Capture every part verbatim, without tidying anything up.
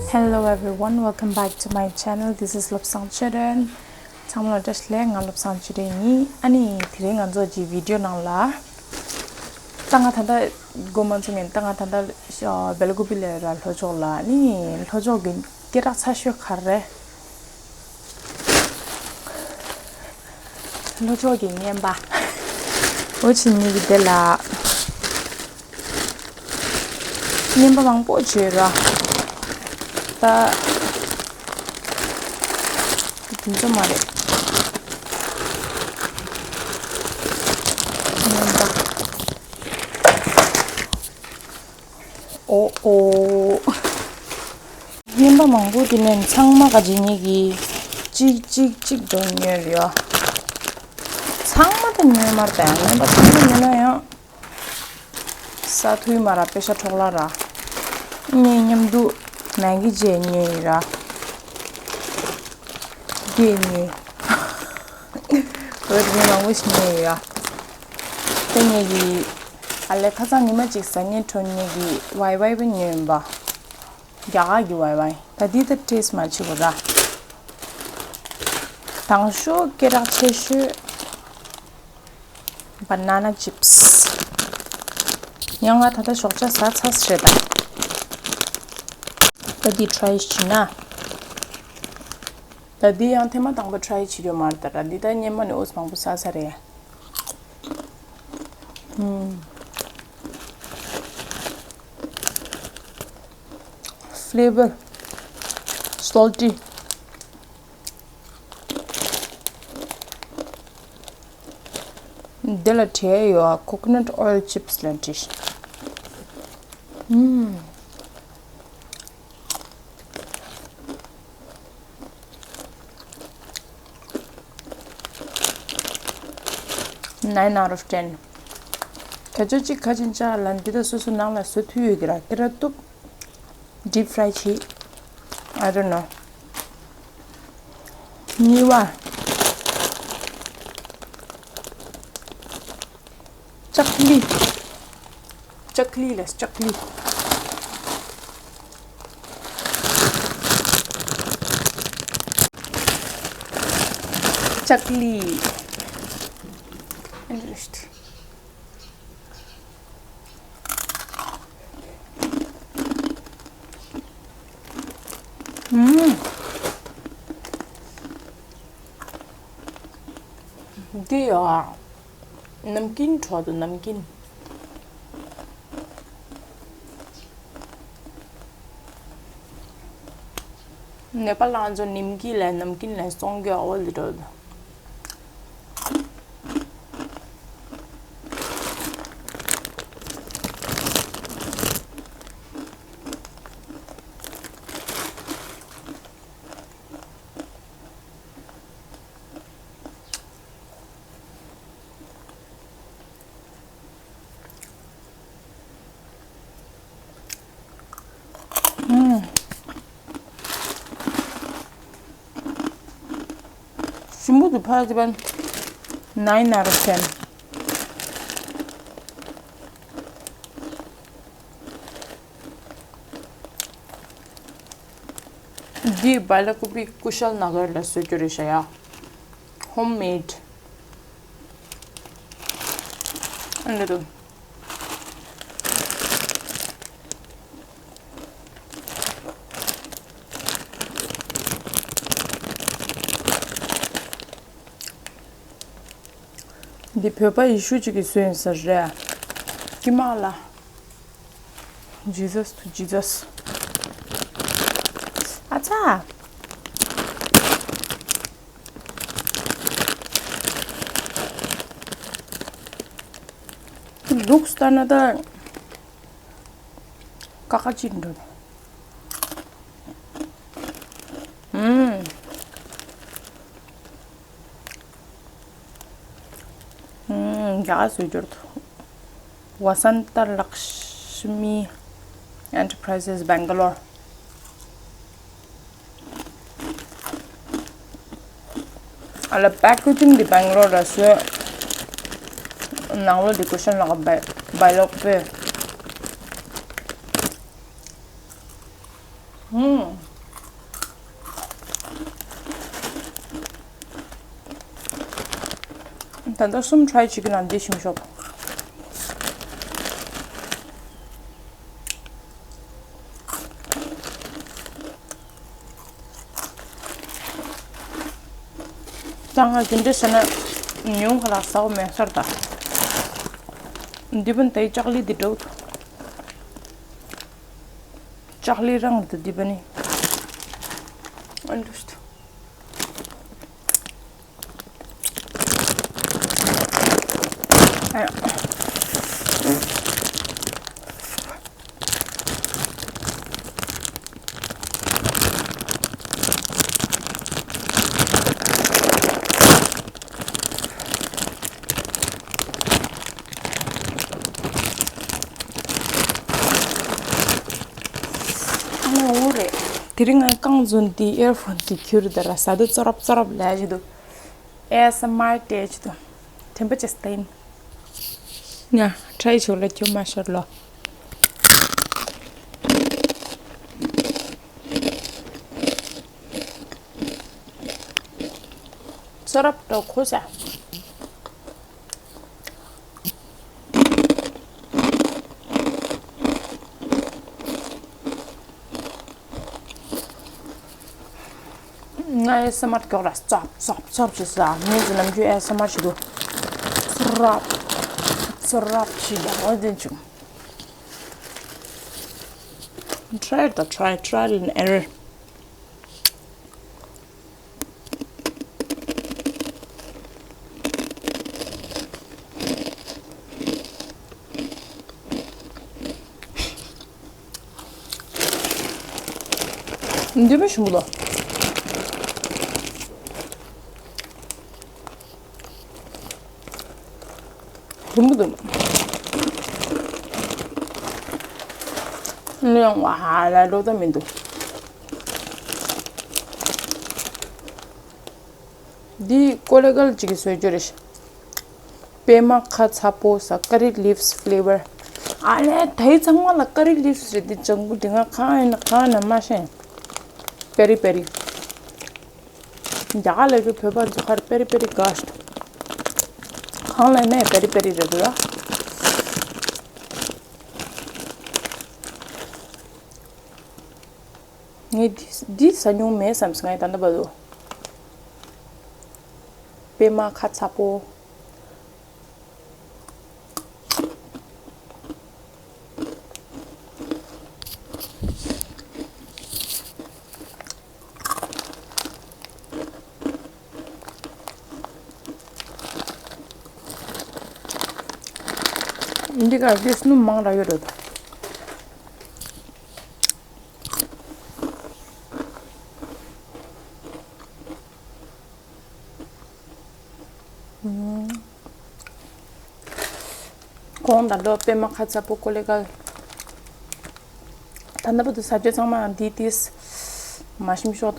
Hello everyone, welcome back to my channel. This is Lobsang Children. ཚང་མ་ལ་བཀྲ་ཤིས་བདེ་ལེགས། ང་བློ་བཟང་ཆོས་སྒྲོན་ཡིན། ཨ་ནི་དེ་རིང་ང་ཚོ་གི་བི་ཌི་ཡོ་ནང་ལ་ད་ང་ད་ལྟ་སྒོ་མ་ཚུགས་མིན། ད་ང་ད་ལྟ་སྦེལ་ཀོབ་ལ་ཡོད་ར། ལྷོ་ཕྱོགས་ལ། ཨ་ནི་ལྷོ་ཕྱོགས་ཀྱི་སྐད་གྲགས་ཚ་ཤོས་ག་རེ་རེད། ལྷོ་ཕྱོགས་ཀྱི་བརྙན་པ། འོ་ཕྱི་ཉིན་གྱི་དེ་ལ་བརྙན་པ་མང་པོ་བྱོས་ར། ད་དེ་ཚོ་མ་རེད། བརྙན་པ། ཨོ་ཨོ། བརྙན་པ་མང་པོ་དེ་ནས་ཚང་མ་ག་ཇི་ཉིད་ཀྱི་གཅིག་གཅིག་གཅིག་འགྲོ་ཉོས་རེད་ཡ། ཚང་མ་ད་ཉོས་མ་རེད་ད། བརྙན་པ་ཚང་མ་ཉོས་ན་ཡང་ས་ཐུའི་མ་ར། པེ་ཤ་འཕྲོག་ལ་ར། ངའི་མཉམ་དུ་མེ་གི་རྗེས་ཉོས་ཡིན་ར། རྗེས་ཉོས། འོ་དེ་མང་པོ་ཞིག་ཉོས་ཡིན་ར། དེ་ངེད་ཀྱི་ཨ་ལས་ཁ་སང་ཉི་མ་གཅིག་ཟ་ཉེ་གྲོན་ཉེ་གི་ཝའི་ཝའི་བ་ཉོས་ཡིན་པ། རྒྱ་གར་གྱི་ཝའི་ཝའི། ད་འདི་ད་ཊེ་སི་མ་བྱེད་དགོས་ར། དང་ཤོས་སྐད་གྲགས་ཆེ་ཤོས་བ་ན་ན་ཅིབ་སི། ཡང་ང་ད་ལྟ་ཞོགས་ཇ་ཟ་ཚར་རེད་ད། ད་འདི་ཊ་རའི་བྱེད་ན། ད་འདི་ཡང་ཐེངས་མ་དང་པོ་ཊ་རའི་བྱེད་རྒྱུ་མ་རེད་ད་ར། འདི་ད་སྔོན་མ་ནས་འོ་ཙམ་མང་པོ་ཟ་ས་རེད། ཨུམ། ཕི་ལེ་བར་སོལ་ཊི། འདི་ལ་བྲིས་ཡོད། ཀོ་ཀོ་ནཊ་ཨོའིལ་ཅིབ་སི་ལབ་བྲིས། ཨུམ། Nine out of ten. དེ་ཚོ་གཅིག་ཁ་ཅིག་ཅག་ལ་འདི་ད་སོ་སོ་ནང་ལ་བཟོ་ཐུབ་ཡོད་ཀྱི་ར། ཀི་ར་གཏུབ། ཌིབ་ཕ་རའི་བྱེད། I don't know. གཉིས་པ། ལྕགས་ལི། ལྕགས་ལི་ལ་ལྕགས་ལི། ལྕགས་ལི། ཨུམ། འདི་ཡོད་ཨ། ནམ་ཀིན་འཕྲོ་འདུག་ནམ་ཀིན། ནེ་པ་ལ་ང་ཚོ་ནིམ་ཀི་ལ་ནམ་ཀིན་ལ་སོང་གི་ཨོ་ལི་འགྲོ་འདུག་ཞིམ་པོ་འདུག་ཕ་གི་པན། Nine out of ten. འདི་སྦེལ་ཀོབ་ཀུ་ཤལ་ན་གར་ལ་བཟོ་རྒྱུ་རེད་ཤག་ཡ། ཧོམ་མེད། ཨ་འདྲ་འདུག་འདི་བོད་པ་ཡེ་ཤུ་གཅིག་གིས་བཟོས་ཡིན་ས་རེད། ཀྱི་མ་ལ། Jesus to Jesus. ཨ་ཚ། ལུགས་ལྟར་ན་ད་ཀ་ཁ་ཅིག་འགྲོ། ཨུམ། ཨུམ། རྒྱ་གར་བཟོས་སྦྱོར་དུ། Vasanta Lakshmi Enterprises Bangalore. ཨ་ལ་པེ་ཀེ་ཇིང་འདི་སྦེང་ལོར་ལ་བཟོས། ནང་ལོགས་འདི་ཀུ་ཤན་ལ་བའི་ལོག་པས། ཧུམ། ད་ལྟ་གསུམ་try བྱེད་ཀྱི་ན་འདི་ཞིམ་ཤོག་ད་ང་རྒྱུ་འབྲས་ཟ་ན་ཉུང་ཁ་ལག་ཟ་བ་མེད་སར་ད། འདི་བན་དེའི་ལྕགས་ལི་འདི་འགྲོ། ལྕགས་ལི་རང་འདི་འདི་བན་ནི། ཨན་དུ་སྟུ། དེ་རིང་ང་རྐང་རྫུན་དེ་ཨེར་ཕོན་དེ་ཁྱུར་དེ་ར་ཟ་དུ་ཙོ་རབ་ཙོ་རབ་ལས་བྱེད་དུ། ཨེ་སི་ཨེམ་ཨར་སྟེ་བྱེད་དུ། དེན་པ་ཅེས་ཏེན། ང་try བྱོས་ལ་ཁྱོད་མ་ཤར་ལོ། ཙོ་རབ་ཏོ་ཁོ་ས། ང་ཨེ་སི་ཨེམ་ཨར་མགྱོགས་ལ་ཙོབ་ཙོབ་ཙོབ་ཅེས་ས་ངས་ཀྱི་ནམ་རྒྱུན་ཨེ་སི་ཨེམ་ཨར་བྱེད་དུ། ཙོ་རབ་ཙོ་རབ་ཞིག་ཡག་པོ་འདོན་བྱུང་། Try the try, trial and error. འདི་མི་ཞིམ་པོ་འདུག་རིང་པོ་འདུག་ནི་ཡང་བ་ཧ་ལ་འགྲོ་ད་མི་འདུག་འདི་ཀོ་ལེ་གལ་གཅིག་གིས་བཟོས་རྒྱུ་རེད། པད་མ་ཁ་ཚ་པོ་ཟ་curry leaves flavor། ཨ་ལས་དེ་ཚང་མ་ལ་curry leaves རེད། འདི་ལྗང་གུ་འདི་ང་གང་ཡིན་ན་གང་ན་མ་ཤེས། པེ་རི་པེ་རི། རྒྱ་གར་ལ་རྒྱུ་བོད་པ་ཚོ་ཁར་པེ་རི་པེ་རི་དགའ་ཤོག་གང་ལ་ནས་པེ་རི་པེ་རི་རེད་འདུག་ཡ། ངས་འདི་འདི་ཟ་མྱོང་མེད་བསམ་སོང་ངས་ད་ལྟ་བར་དུ། པད་མ་ཁ་ཚ་པོ། འདི་ག་ལ་སྣུམ་མང་ར་ཡོད་རེད། གོང་ད་ལོ་པད་མ་ཁ་ཚ་པོ་ཀོ་ལེ་གལ། ད་ལྟ་བར་དུ་ཟ་རྒྱུ་ཚང་མ་འདི་ཏིས་མ་ཞིམ་ཤོག་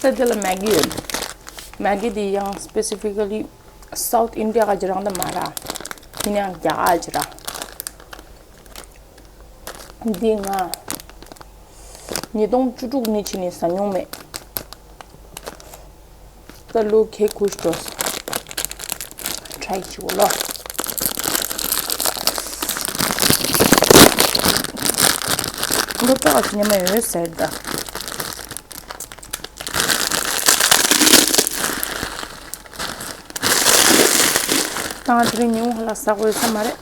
དང་། ད་འདི་ལ་མེ་གི་ཡོད། མེ་གི་འདི་ཡང་specifically South India ག་ཅི་རང་ད་མ་ར། ཡིན་ཡང་རྒྱ་གར་ཅི་ར། འདི་ང་ཉིས་སྟོང་བཅུ་དྲུག་ནས་ཕྱིན་ནས་ཟ་མྱོང་མེད། ད་ལོ་ཁེ་ཁུ་སྤྲོ། try བྱེད་གོ་ལོ། སློབ་གྲྭ་ག་ཉི་མ་ཡོད་ཟེར་ད། ད་དེ་རིང་ཉིན་མོ་ཧ་ལ་ཟ་དགོས་ས་མ་རེད།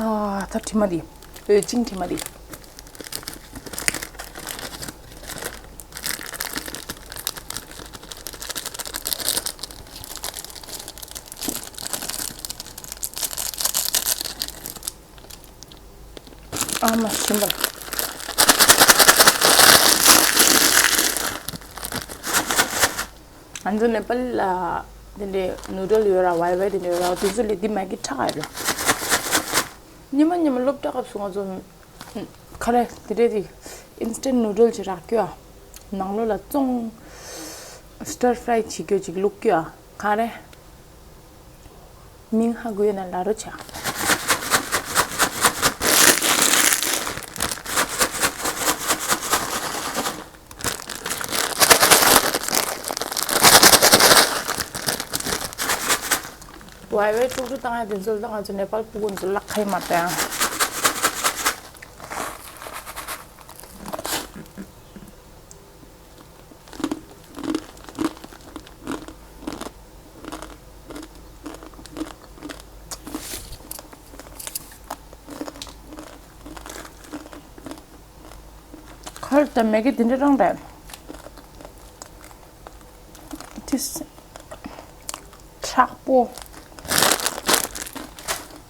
ཨ་ད་དྲི་མ་འདི། འོད་ཅིང་དྲི་མ་འདི། ཨ་མ་ཤིམ་པ། ང་ཚོ་ནེ་པལ་ལ་དེ་འདྲའི་ནུ་ཌལ་ཡོད་ར་ཝའི་ཝའི་དེ་འདྲ་ཡོད་ར་དེ་ཚོ་ལས་དེ་མ་གི་ཁྲག་ཡོད་ར། ཉི་མ་ཉི་མ་སློབ་གྲྭ་སྐབས་སུ་ང་ཚོ། ག་རེ་དེ་འདྲས་ཅིག་instant noodle ཅིག་རག་རྒྱུ་ཨ། ནང་ལོགས་ལ་བཙོང་stir fry བྱེད་རྒྱུ་ཅིག་བླུག་རྒྱུ་ཨ། ག་རེ། མིང་ཧ་གོ་ཡོད་ན་ལབ་རོགས་བྱ། ཝའི་ཝའི་དཀྲུག་དཀྲུག་བཏང་ཡ་དེ་ཚོ་ད་ང་ཚོ་ནེ་པཱལ་སྤུ་གུ་ཚོ་ལག་ཁ་ཡི་མ་བསྟན། ཁར་དང་མེ་གི་དེ་འདྲ་རང་རེད། དེ་དྲག་པོ།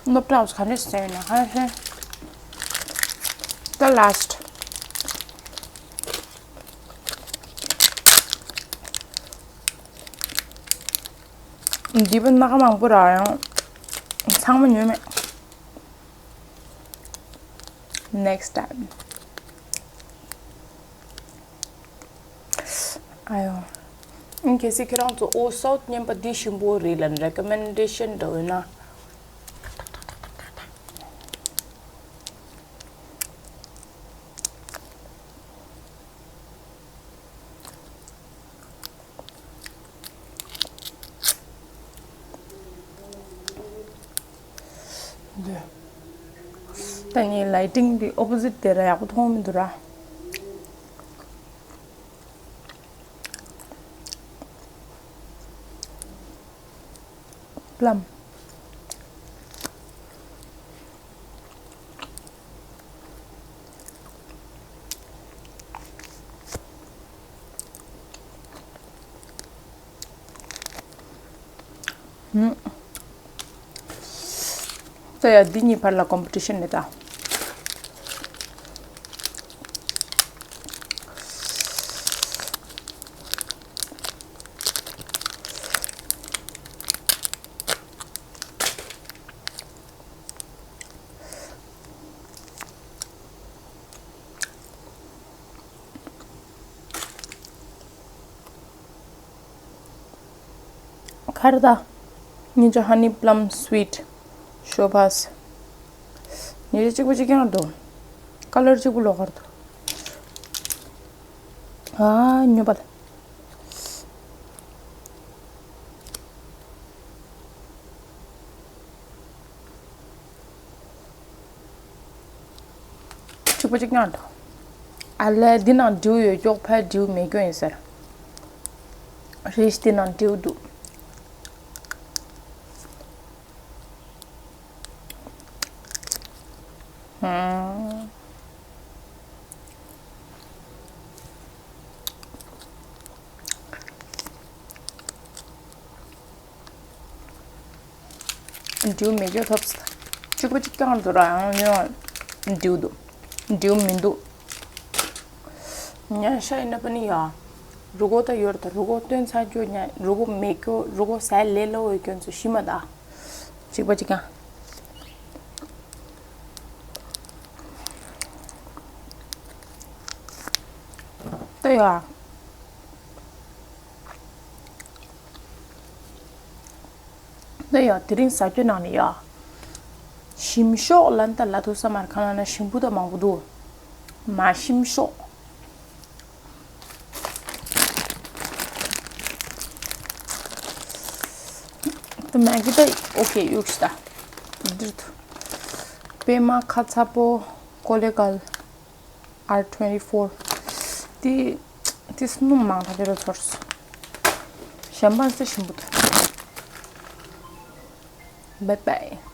སྣོད་དྲག་ག་འདྲ་ཟེར་ན་ཧ་ཧེ། The last. འདི་པ་སྣ་ཁ་མང་པོ་རག་ཡང་ཚང་མ་ཉོས་མེད། Next time. ཨ་ཡོ། གལ་སྲིད་ཁྱེད་རང་ཚོ་ཨོ་སའོ་ཐི་ཉན་པ་འདི་ཞིམ་པོ་རེད་ལབ་recommendation འདྲ་ཡོད་ན། ད་ངའི་lighting འདི་opposite དེ་ར་ཡག་པོ་མཐོང་མི་འདུག་ར། Plum. ཧུམ། ད་ཡ་འདི་གཉིས་བར་ལ་competition རེད་ད། ག་རེ་ད། ཉིན་ཅོ་honey plum sweet ཤོ་ཕ་སི། ཉིན་ཅོ་གཅིག་པ་གཅིག་རྐྱང་འདུག color གཅིག་པ་ལོགས་ཀར་འདུག་ཨ་ཉོ་པ་ལ། གཅིག་པ་གཅིག་རྐྱང་འདུག་ཨ་ལས་འདི་ནང་འབྲིའུ་ཡོད་ཀྱོག་ཕར་འབྲིའུ་མེད་ཀྱོག་ཡིན་ཟེར། རེས་འདི་ནང་འབྲིའུ་འདུག་ཧུམ། འབྲིའུ་མེད་ཀྱོག་ཐོབ་སོང་། གཅིག་པ་གཅིག་རྐྱང་འདུག་ར་ཡང་ཡང་འབྲིའུ་འདུག་འབྲིའུ་མི་འདུག་ཉན་ཤ་ཡིན་ན་པ་ནི་ཡ། རུ་གོ་ད་ཡོད་ད་རུ་གོ་སྟོན་ཚར་ཀྱོག་ཉན་རུ་གོ་མེད་ཀྱོག་རུ་གོ་ཟས་ལས་སླ་བོ་ཡོད་ཀྱོག་ཚོ་ཤི་མ་ད། གཅིག་པ་གཅིག་རྐྱང་། ད་ཡ། ད་ཡ་དེ་རིང་ཟ་རྒྱུ་ནང་ནས་ཡ། ཞིམ་ཤོག་ལ་ད་ལ་ཐུག་ས་མར་ཁ་ན་ན་ཞིམ་པོ་ད་མང་པོ་འདུག་མ་ཞིམ་ཤོག་ད་མ་གི་ད་ཨོ་ཁེ་གཡུགས་ཤི་ད། འདིར་དུ། པད་མ་ཁ་ཚ་པོ་ཀོ་ལེ་གལ། R twenty four དེ་དེ་སྣུམ་མང་དྲགས་དེ་རུ་ཚོར། གཞན་པ་ཚོ་ཞིམ་པོ་འདུག Bye bye.